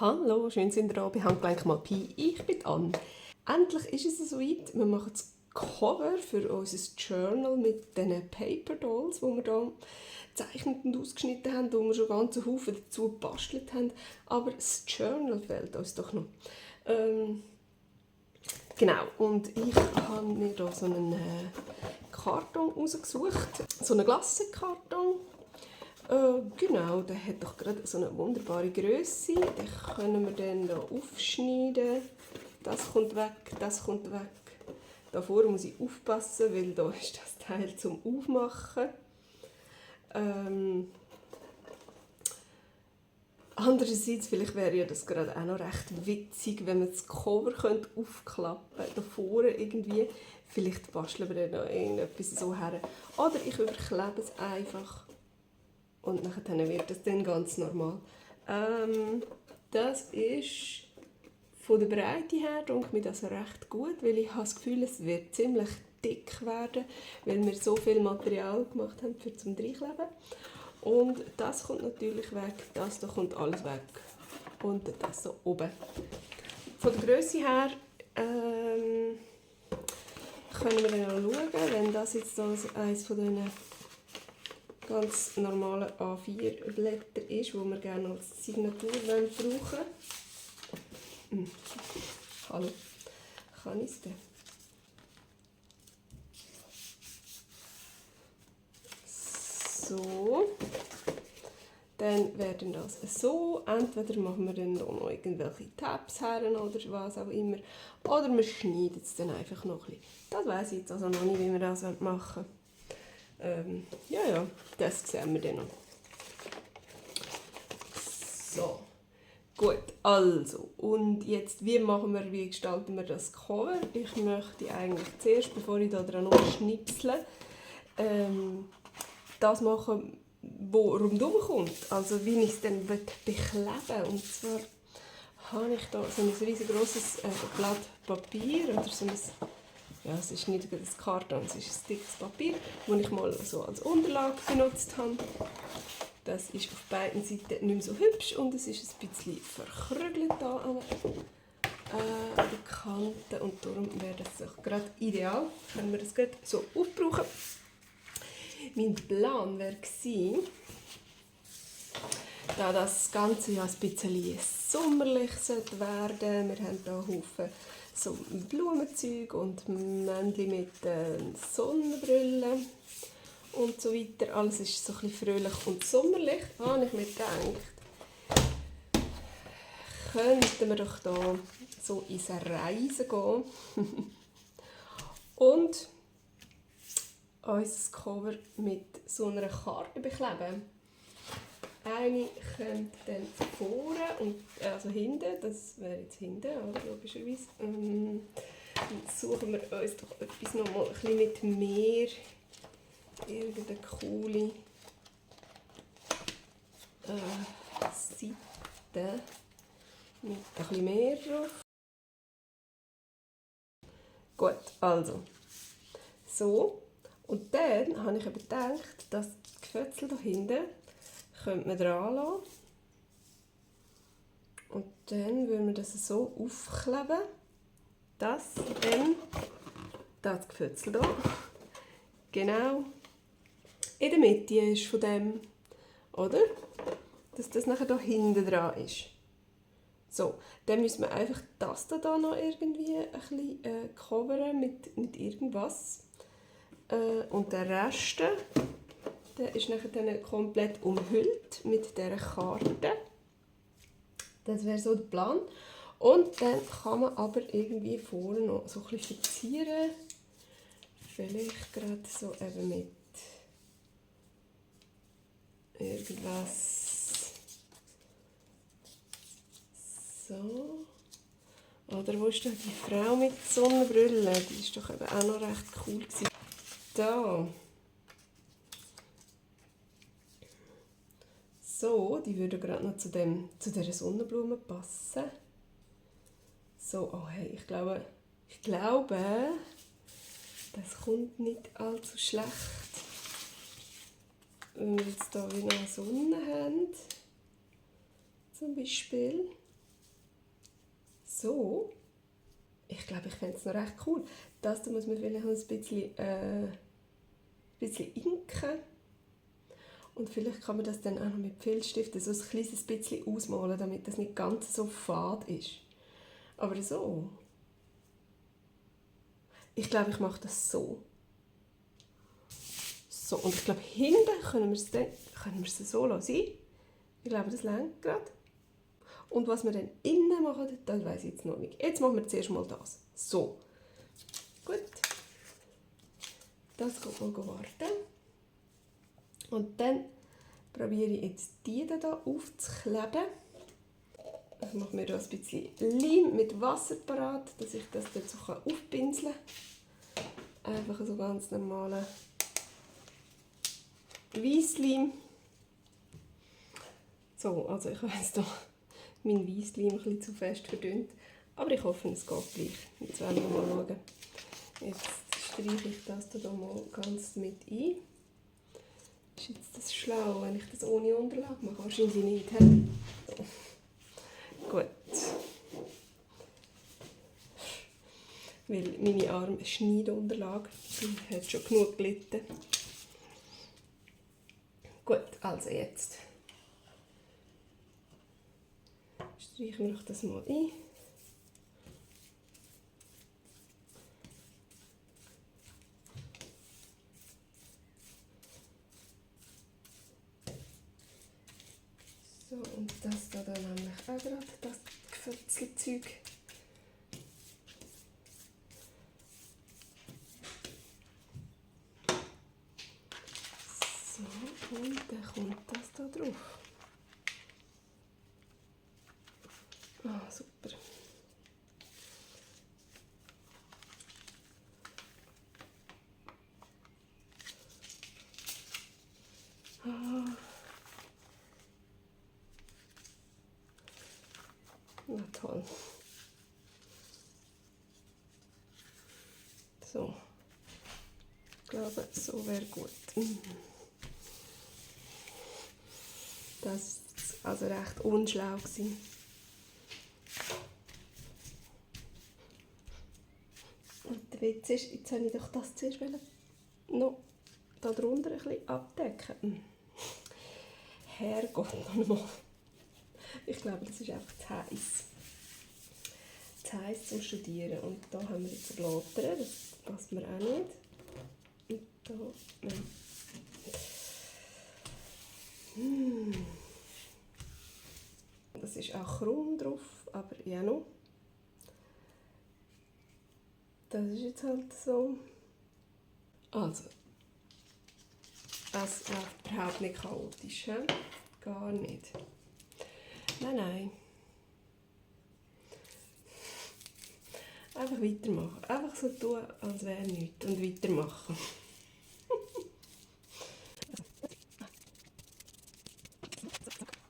Hallo, schön sind ihr da bei Handgelenk mal Pi. Ich bin Anne. Endlich ist es soweit. Wir machen das Cover für unser Journal mit diesen Paper Dolls, die wir hier gezeichnet und ausgeschnitten haben, wo wir schon ganze Haufen dazu gebastelt haben. Aber das Journal fehlt uns doch noch. Genau, und ich habe mir hier so einen Karton rausgesucht. So einen Glassenkarton. Genau, der hat doch gerade so eine wunderbare Größe. Den können wir dann hier aufschneiden. Das kommt weg, das kommt weg. Davor muss ich aufpassen, weil da ist das Teil zum Aufmachen. Andererseits, vielleicht wäre ja das gerade auch noch recht witzig, wenn man das Cover aufklappen könnte, da vorne irgendwie. Vielleicht basteln wir dann noch irgendetwas so her. Oder ich überklebe es einfach. Und dann wird das dann ganz normal. Das ist von der Breite her denke mir das recht gut, weil ich habe das Gefühl, es wird ziemlich dick werden, weil wir so viel Material gemacht haben für zum Reinkleben. Und das kommt natürlich weg, das hier kommt alles weg. Und das so oben. Von der Größe her können wir dann auch schauen, wenn das jetzt eines von diesen ganz normale A4-Blätter ist, wo wir gerne als Signatur brauchen. Hallo, kann ich es denn? So, dann werden das so. Entweder machen wir dann noch irgendwelche Tabs her oder was auch immer. Oder wir schneiden es dann einfach noch ein bisschen. Das weiss ich jetzt also noch nicht, wie wir das machen wollen. Ja, das sehen wir dann noch. So, gut, also, und jetzt, wie gestalten wir das Cover? Ich möchte eigentlich zuerst, bevor ich da dran schnipsle, das machen, wo rundum kommt, also wie ich es dann bekleben. Und zwar habe ich da so ein riesengroßes Blatt Papier oder so ein, ja, es ist nicht ein Karton, es ist ein dickes Papier, das ich mal so als Unterlage benutzt habe. Das ist auf beiden Seiten nicht mehr so hübsch und es ist ein bisschen verkrügelt hier an den Kanten und darum wäre das auch gerade ideal, wenn wir das gerade so aufbrauchen. Mein Plan wäre gewesen, da das Ganze ja ein bisschen sommerlich werden sollte. Wir haben hier Haufen so Blumenzeug und Männchen mit Sonnenbrillen und so weiter. Alles ist so ein bisschen fröhlich und sommerlich. Da habe ich mir gedacht, könnten wir doch hier so ins Reisen gehen und unser Cover mit so einer Karte bekleben. Eine kommt dann vorne und also hinten, das wäre jetzt hinten, oder, logischerweise. Dann suchen wir uns doch etwas noch mal ein bisschen mit mehr, irgendeine coole Seite mit ein bisschen mehr drauf. Gut, also so. Und dann habe ich gedacht, das Gefötzel hier hinten könnte man dran lassen. Und dann würden wir das so aufkleben, dass dann das Gefötzel hier genau in der Mitte ist von dem, oder? Dass das nachher hier hinten dran ist. So, dann müssen wir einfach das da noch irgendwie ein bisschen covern mit irgendwas. Und der Rest, der ist nachher dann komplett umhüllt mit dieser Karte. Das wäre so der Plan. Und dann kann man aber irgendwie vorne noch so ein bisschen verzieren. Vielleicht gerade so eben mit irgendwas. So. Oder wo ist denn die Frau mit Sonnenbrille? Die war doch eben auch noch recht cool gewesen. Da. So, die würde gerade noch zu dieser Sonnenblume passen. So, oh hey, ich glaube, das kommt nicht allzu schlecht. Wenn wir jetzt hier wieder eine Sonne haben, zum Beispiel. so, ich glaube, ich fände es noch recht cool. Das da muss man vielleicht noch ein bisschen inken. Und vielleicht kann man das dann auch noch mit Filzstiften so ein kleines bisschen ausmalen, damit das nicht ganz so fad ist. Aber so. Ich glaube, ich mache das so. So, und ich glaube, hinten können wir es so lassen. Ich glaube, das reicht gerade. Und was wir dann innen machen, das weiß ich jetzt noch nicht. Jetzt machen wir zuerst mal das. So. Gut. Das geht mal warten. Und dann probiere ich jetzt die hier aufzukleben. Ich mache mir da ein bisschen Leim mit Wasser parat, dass ich das dann so aufpinseln kann. Einfach so ganz normalen Weissleim. So, also ich habe jetzt hier meinen Weissleim ein bisschen zu fest verdünnt. Aber ich hoffe, es geht gleich. Jetzt werden wir mal schauen. Jetzt streiche ich das hier mal ganz mit ein. Ist jetzt das schlau, wenn ich das ohne Unterlage mache? Wahrscheinlich nicht. So. Gut. Weil meine arme Schneidunterlage hat schon genug gelitten. Gut, also jetzt streichen wir das mal ein. So, und das da dann nämlich auch gerade, das Gefötzelzeug. So, und dann kommt das da drauf. Ah, super. Ah. Na toll. So. Ich glaube, so wäre gut. Das war also recht unschlau gewesen. Und der Witz ist, jetzt habe ich doch das zuerst noch da drunter ein bisschen abdecken. Herrgott nochmal. Ich glaube, das ist einfach zu heiß. Zu heiß zum Studieren. Und da haben wir jetzt Blattern, das passt mir auch nicht. Und da, ja. Das ist auch krumm drauf, aber ja noch. Das ist jetzt halt so. Also, es läuft überhaupt nicht chaotisch, he? Gar nicht. Nein, nein. Einfach weitermachen. Einfach so tun, als wäre nichts. Und weitermachen.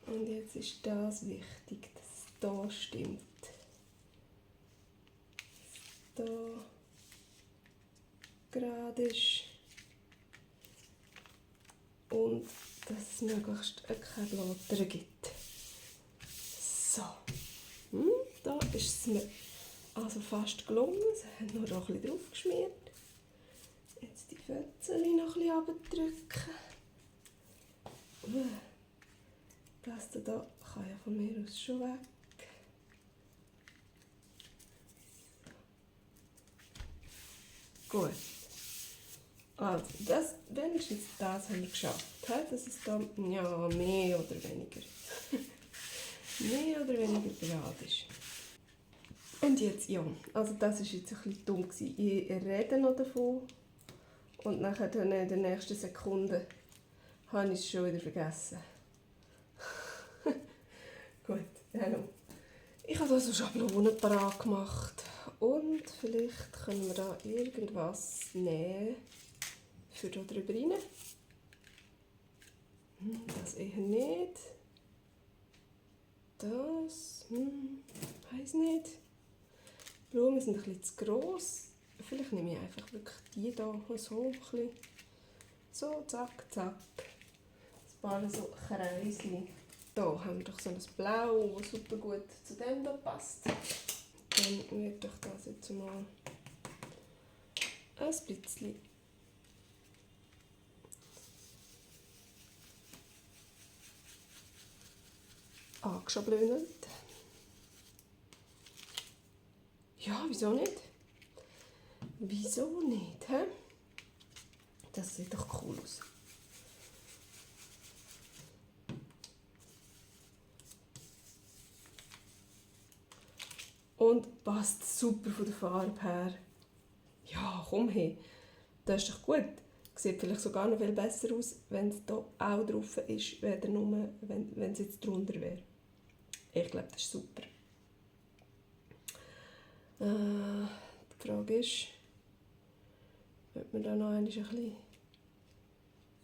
Und jetzt ist das wichtig, dass es da stimmt. Dass da gerade ist. Und dass es möglichst keine Blattern gibt. So. Da ist es mir also fast gelungen. Es hat noch ein bisschen drauf geschmiert. Jetzt die Fötzchen noch ein bisschen runterdrücken. Das hier kann ja von mir aus schon weg. Gut. Also, wenigstens das haben wir geschafft. Das ist dann ja, mehr oder weniger. Mehr oder weniger gerade ist. Und jetzt, ja, also das war jetzt ein bisschen dumm gewesen. Ich rede noch davon und nachher dann in der nächsten Sekunde habe ich es schon wieder vergessen. Gut, hallo. Ich habe da so Schablonen parat gemacht und vielleicht können wir da irgendwas nehmen für da drüber rein. Das eher nicht. Das, weiss nicht. Die Blumen sind ein bisschen zu gross. Vielleicht nehme ich einfach wirklich die hier so ein bisschen. So, zack, zack. Ein paar so Kreischen. Hier haben wir doch so ein Blau, das super gut zu dem hier passt. Dann werde ich das jetzt mal ein bisschen angeschablönt. Ja, wieso nicht? Wieso nicht, hä? Das sieht doch cool aus. Und passt super von der Farbe her. Ja, komm her. Das ist doch gut. Sieht vielleicht sogar noch viel besser aus, wenn es hier auch drauf ist, weder nur, wenn es jetzt drunter wäre. Ich glaube, das ist super. Die Frage ist, ob wir da noch ein bisschen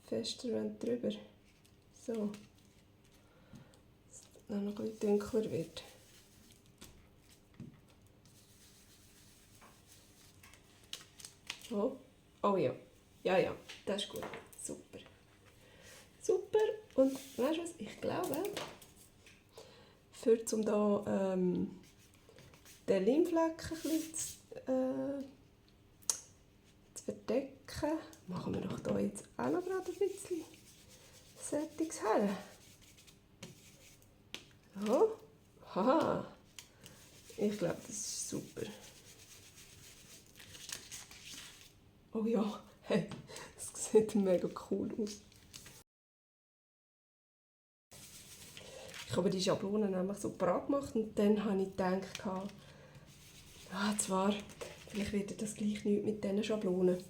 fester drüber, so, dass es dann noch ein bisschen dunkler wird. Oh, oh ja. Ja, das ist gut. Super. Super. Und weißt du was? Ich glaube, um da den Limflecken ein bisschen zu verdecken, machen wir doch da jetzt auch noch gerade ein bisschen Settings her. Ja. Haha. Ich glaube, das ist super. Oh ja, hey, das sieht mega cool aus. Ich habe die Schablone nämlich so parat gemacht und dann habe ich gedacht, zwar, vielleicht wird das gleich nichts mit diesen Schablonen.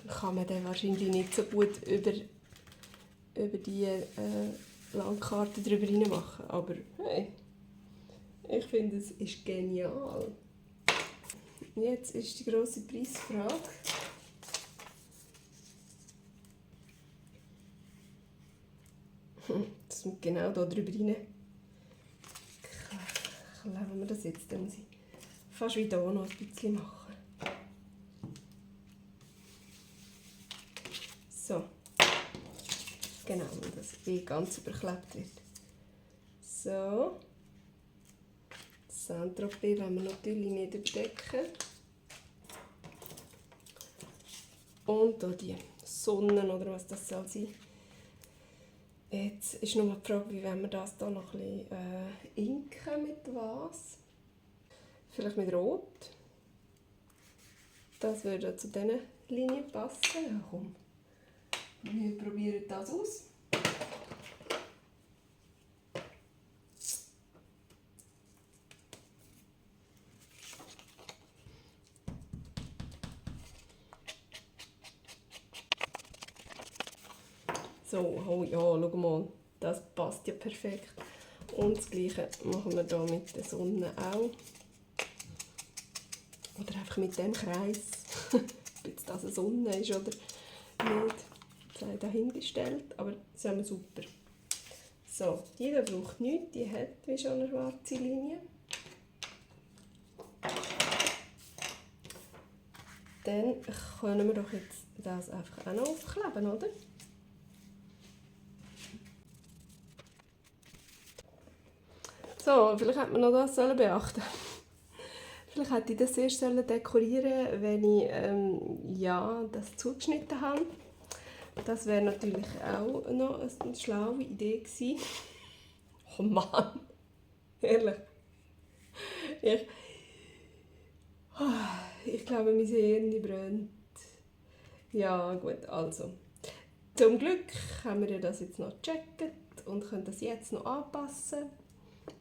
Das kann man dann wahrscheinlich nicht so gut über die Landkarte drüber rein machen. Aber hey, ich finde, es ist genial. Jetzt ist die grosse Preisfrage. Das muss genau hier drüber rein. Kleben wir das jetzt, dann muss ich fast wie hier noch ein bisschen machen. So. Genau, und das ganz überklebt wird. So. Saint-Tropez wollen wir natürlich nicht überdecken. Und hier die Sonne oder was das soll sein. Jetzt ist noch mal die Frage, wie wollen wir das hier noch ein bisschen inken, mit was? Vielleicht mit Rot. Das würde zu diesen Linien passen. Ja, komm. Wir probieren das aus. So, oh ja, schau mal, das passt ja perfekt. Und das Gleiche machen wir hier mit der Sonne auch. Oder einfach mit dem Kreis. Ob jetzt das eine Sonne ist oder nicht, sei dahingestellt. Aber das haben wir super. So, die da braucht nichts, die hat wie schon eine schwarze Linie. Dann können wir doch jetzt das einfach auch noch aufkleben, oder? So, vielleicht hätte man noch das beachten sollen. Vielleicht hätte ich das erst dekorieren sollen, wenn ich das zugeschnitten habe. Das wäre natürlich auch noch eine schlaue Idee gewesen. Oh Mann, ehrlich. Ich glaube, mein Hirn brennt. Ja, gut, also. Zum Glück haben wir das jetzt noch gecheckt und können das jetzt noch anpassen.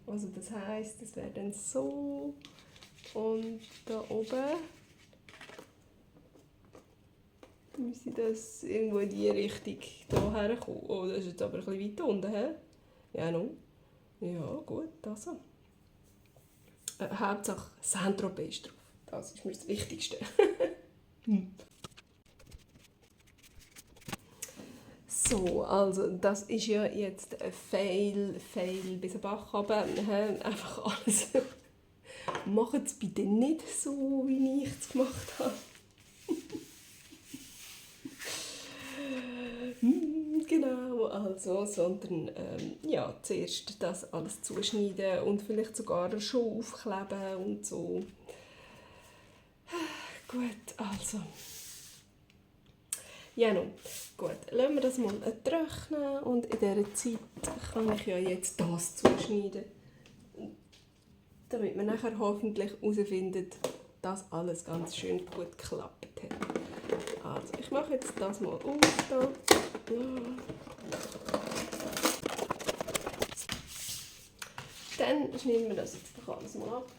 Also das heisst, es wäre dann so und da oben müsste das irgendwo in die Richtung hier herkommen. Oh, das ist jetzt aber ein bisschen weit unten, hä? Ja, no. Ja, gut, also. Hauptsache Saint-Tropez ist drauf. Das ist mir das Wichtigste. So, also das ist ja jetzt ein Fail bis zum Bach runter. Einfach alles. Macht es bitte nicht so, wie ich es gemacht habe. Genau, also, sondern ja, zuerst das alles zuschneiden und vielleicht sogar schon aufkleben und so. Gut, also. Ja, no. Gut, lassen wir das mal trocknen und in dieser Zeit kann ich ja jetzt das zuschneiden, damit man nachher hoffentlich herausfindet, dass alles ganz schön gut geklappt hat. Also, ich mache jetzt das mal auf. Da. Dann schneiden wir das jetzt doch alles mal ab.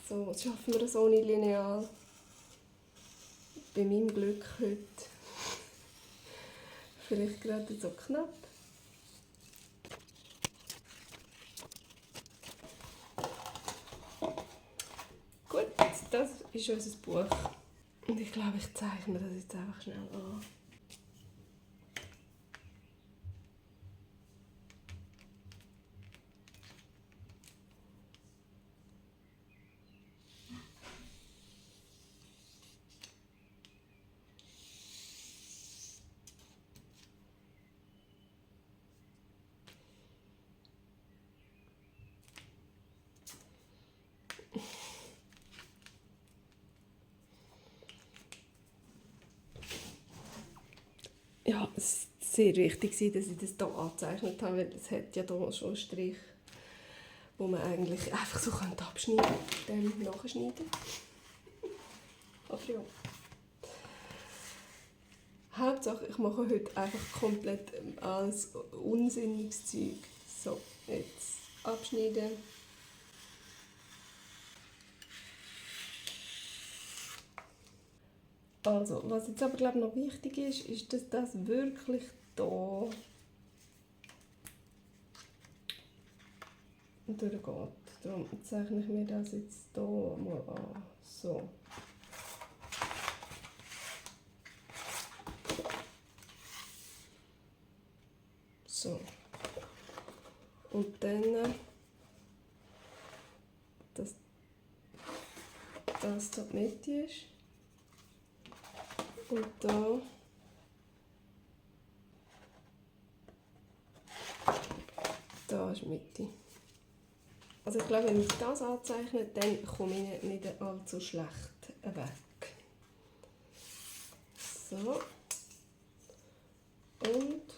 So, jetzt schaffen wir das ohne Lineal. Bei meinem Glück heute. Vielleicht gerade so knapp. Gut, das ist unser Buch. Und ich glaube, ich zeichne das jetzt einfach schnell an. Ja, es war sehr wichtig, dass ich das hier angezeichnet habe, weil es hat ja hier schon einen Strich, wo man eigentlich einfach so abschneiden könnte, dann nachschneiden. Aber ja. Hauptsache, ich mache heute einfach komplett alles unsinniges Zeug. So, jetzt abschneiden. Also, was jetzt aber glaube ich noch wichtig ist, ist, dass das wirklich hier durchgeht. Darum zeichne ich mir das jetzt hier mal an. So. So. Und dann, dass das hier die Mitte ist. Und da ist die Mitte. Also ich glaube, wenn ich das anzeichne, dann komme ich nicht allzu schlecht weg. So. Und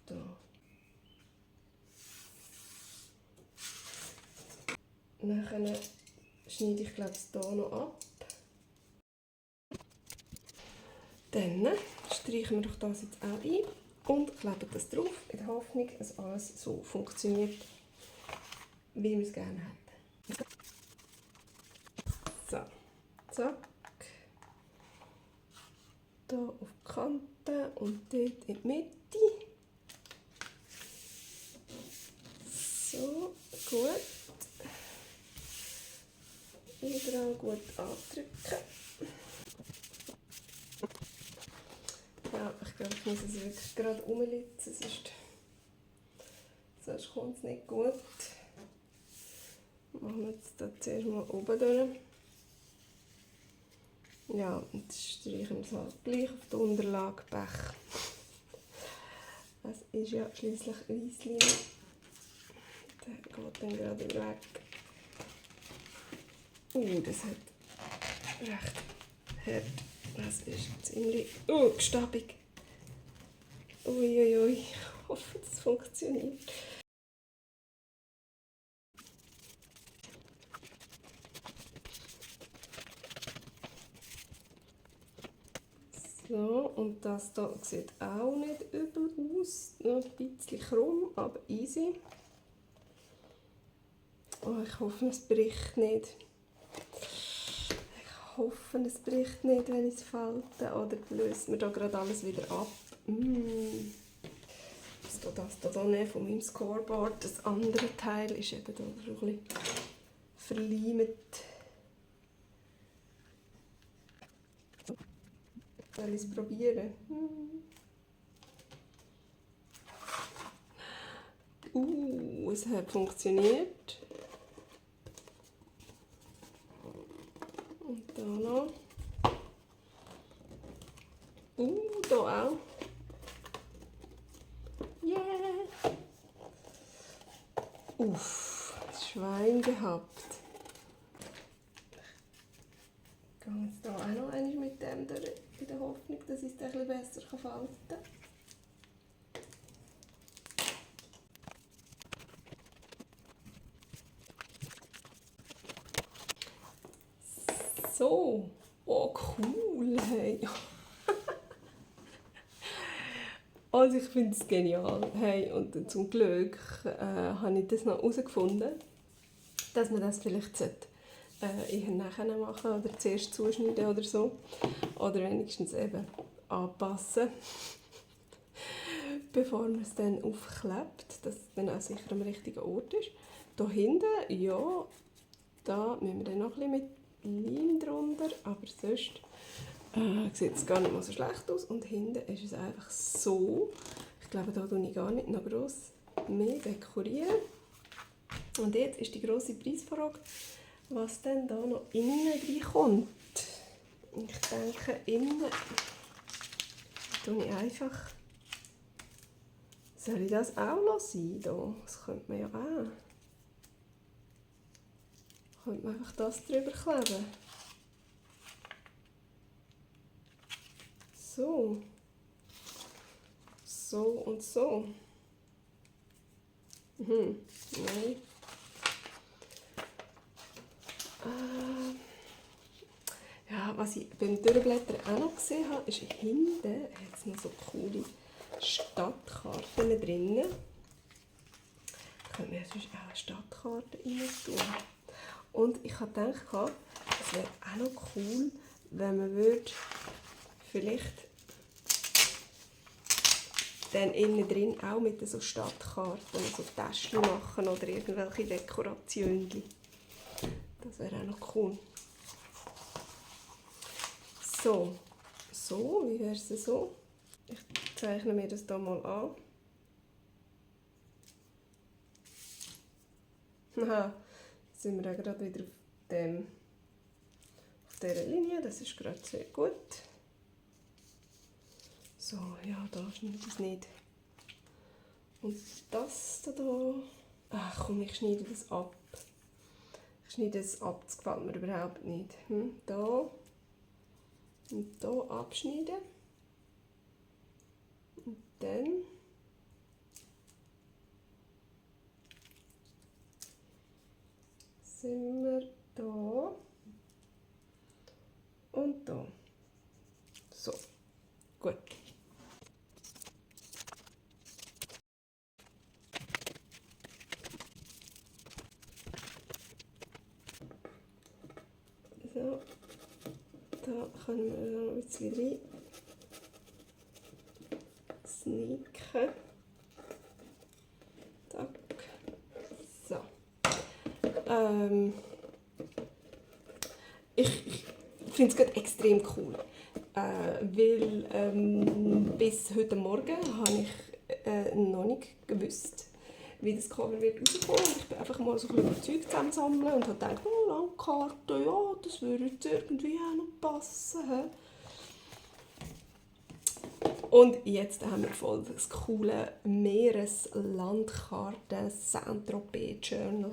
da. Nachher schneide ich glaube ich hier noch ab. Dann streichen wir doch das jetzt auch ein und kleben das drauf, in der Hoffnung, dass alles so funktioniert, wie wir es gerne hätten. So, zack. Hier auf die Kante und dort in die Mitte. So, gut. Überall gut andrücken. Ja, ich glaube, ich muss es wirklich gerade umlitzen, sonst kommt es nicht gut. Machen wir jetzt da zuerst mal oben durch. Ja, und jetzt streichen wir es halt gleich auf die Unterlage Pech. Es ist ja schliesslich Weisslein. Der geht dann gerade weg. Das hat recht hart. Das ist ziemlich gestabig. Uiuiui, ich hoffe, das funktioniert. So, und das hier sieht auch nicht übel aus. Noch ein bisschen krumm, aber easy. Oh, ich hoffe, es bricht nicht. Ich hoffe, es bricht nicht, wenn ich es falte. Oder löst mir da gerade alles wieder ab. Was geht das da nicht von meinem Scoreboard? Das andere Teil ist eben da schon ein bisschen verleimt. Soll ich es probieren? Es hat funktioniert. Und da noch. Uff, das Schwein gehabt. Ich gehe jetzt hier auch noch einmal mit dem durch, in der Hoffnung, dass ich es ein bisschen besser falten kann. So, oh cool, hey. Also ich finde es genial. Hey, und zum Glück habe ich das noch herausgefunden, dass man das vielleicht eher nachher machen oder zuerst zuschneiden oder so. Oder wenigstens eben anpassen, bevor man es dann aufklebt, dass es dann auch sicher am richtigen Ort ist. Hier hinten, ja, da müssen wir dann noch ein bisschen mit Leim drunter, aber sonst sieht es gar nicht mal so schlecht aus. Und hinten ist es einfach so. Ich glaube, da tue ich gar nicht noch gross mehr dekorieren. Und jetzt ist die grosse Preisfrage, was denn da noch innen reinkommt. Ich denke, innen tue ich einfach. Soll ich das auch sein? Das könnte man ja auch. Könnte man einfach das drüber kleben. So. So und so. Nein. Ja, was ich beim Durchblättern auch noch gesehen habe, ist hinten hat es noch so coole Stadtkarten drin. Da können wir sonst auch eine Stadtkarte rein tun. Und ich habe gedacht, es wäre auch noch cool, wenn man vielleicht dann innen drin auch mit so Stadtkarten so Täschchen machen oder irgendwelche Dekorationen. Das wäre auch noch cool. So, wie wäre es so? Ich zeichne mir das hier mal an. Aha, jetzt sind wir gerade wieder auf dieser Linie, das ist gerade sehr gut. So, ja, da schneide ich es nicht. Und das da. Ach komm, ich schneide das ab. Ich schneide es ab, das gefällt mir überhaupt nicht. Da und da abschneiden. Und dann sind wir da und da. So, gut. So, da können wir noch ein bisschen rein sneaken. Tack. So. Ich finde es gerade extrem cool, weil bis heute Morgen habe ich noch nicht gewusst, wie das Cover wird rauskommen. Ich bin einfach mal so ein bisschen Zeug zusammensammeln und habe gedacht, oh, Landkarte, ja, das würde jetzt irgendwie auch noch passen. Und jetzt haben wir voll das coole Meereslandkarte Saint-Tropez Journal.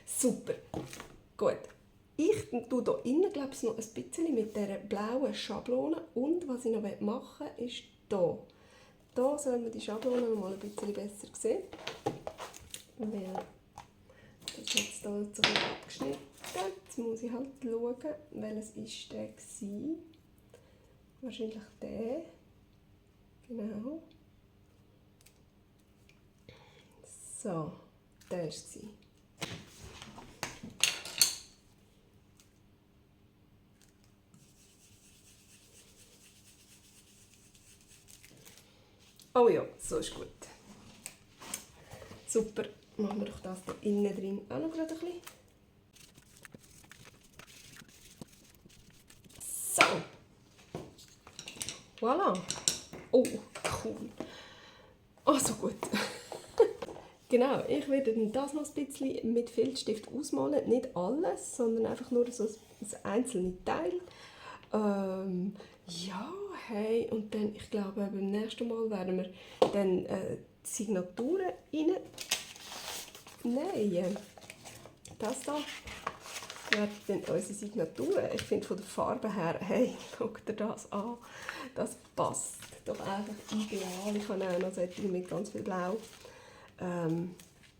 Super, gut. Ich tue hier innen, glaube ich, noch ein bisschen mit dieser blauen Schablone. Und was ich noch machen will, ist hier. Hier soll man die Schablone noch mal ein bisschen besser sehen. Weil das ist jetzt hier so ein bisschen abgeschnitten. Jetzt muss ich halt schauen, welches ist der war. Wahrscheinlich der. Genau. So, der war es. Oh ja, so ist gut. Super, machen wir doch das da innen drin auch noch gerade ein bisschen. So. Voilà. Oh, cool. Oh, so gut. Genau, ich werde das noch ein bisschen mit Filzstift ausmalen. Nicht alles, sondern einfach nur so ein einzelnes Teil. Ja, hey, und dann, ich glaube, beim nächsten Mal werden wir dann die Signaturen rein Nein, das da wäre dann unsere Signatur. Ich finde von der Farbe her, hey, schaut dir das an. Das passt doch einfach ideal. Ich habe auch noch solche mit ganz viel Blau.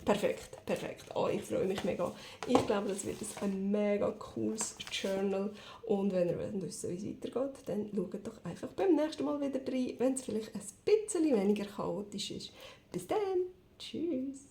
Perfekt, perfekt. Oh, ich freue mich mega. Ich glaube, das wird ein mega cooles Journal. Und wenn ihr wissen wollt, wie es weitergeht, dann schaut doch einfach beim nächsten Mal wieder rein, wenn es vielleicht ein bisschen weniger chaotisch ist. Bis dann. Tschüss.